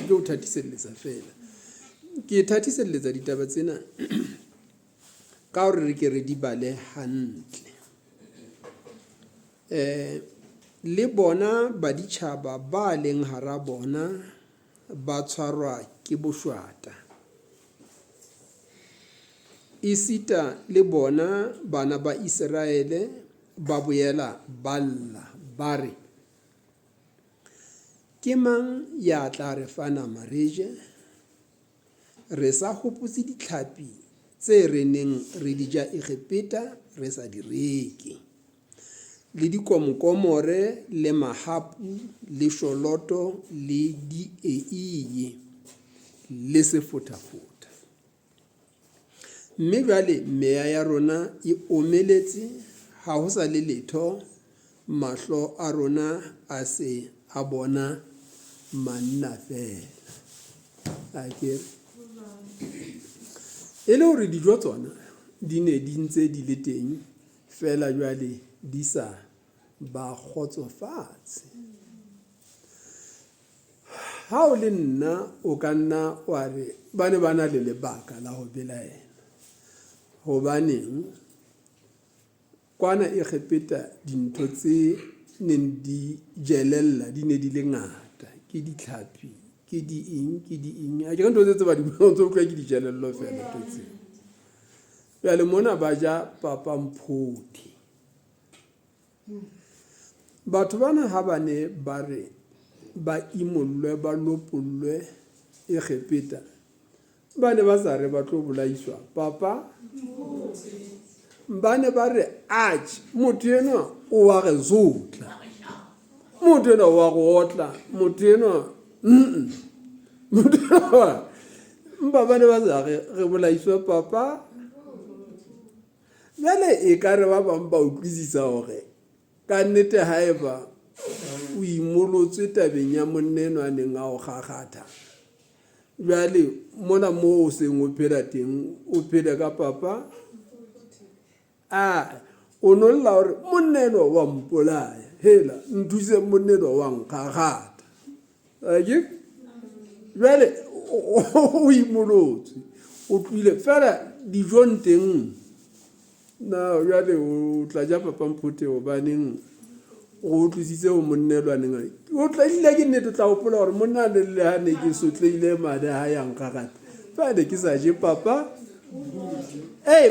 Ke o thatiselletsa feela. Ke thatiselletsa ditaba tsena ka hore re ke re di bale hantle. Le bona baditjhaba ba leng hara bona ba tshwarwa ke boshwata. Esita le bona bana ba Iseraele ba boela ba lla, ba re, Ke mang ya tla re fa nama re je? Re sa hopotse ditlhapi tse re neng re di ja Egepeta re sa di reke, le dikomkomore le mahapu le sholoto le dieie le sefothafotha. Mme jwale meya ya rona e omeletse, ha ho sa le letho, mahlo a rona a se a bona manna feela. Akere e le hore dijo tsona di ne di ntse di le teng feela jwale di sa ba kgotsofatse. Ha o le nna o ka nna wa re ba ne ba na le lebaka la ho belaela. Hobaneng? Kwana Egepeta dintho tse neng di jelella di ne di le ngata, ke ditlhapi, ke di eng, ke di eng. Akere ntho tse tse ba di buang tse utlwa ke dijelello feela ntho tseo. Jwale mona ba ja papa mphothe. Batho bana ha ba ne ba re ba imollwe ba lopollwe Egepeta, ba ne ba sa re ba tlo bolaiswa papa. Ba ne ba re atjhe, motho enwa o wa re zotla, motho enwa o wa re otla, motho enwa motho enwa. Empa ba ne ba sa re re bolaiswe papa. Jwale e ka re ba bang ba utlwisisa hore ka nnete haeba o imolotswe tabeng ya monna enwa a neng a o kgakgatha, jwale mona moo o seng o phela teng o phele ka papa a o no lla hore monna enwa wa mpolaya, hela nthuse monna enwa wa nkgakgatha. Ake jwale o imolotswe o tlohile fela dijong teng na jwale o tla ja papa Mphote hobaneng o utlwisitse ho monna elwa neng o tla ile ke nnete o tla hopola hore monna le le ha ne ke sotlehile mane ha ya nkgakgatha fane ke sa je papa ee.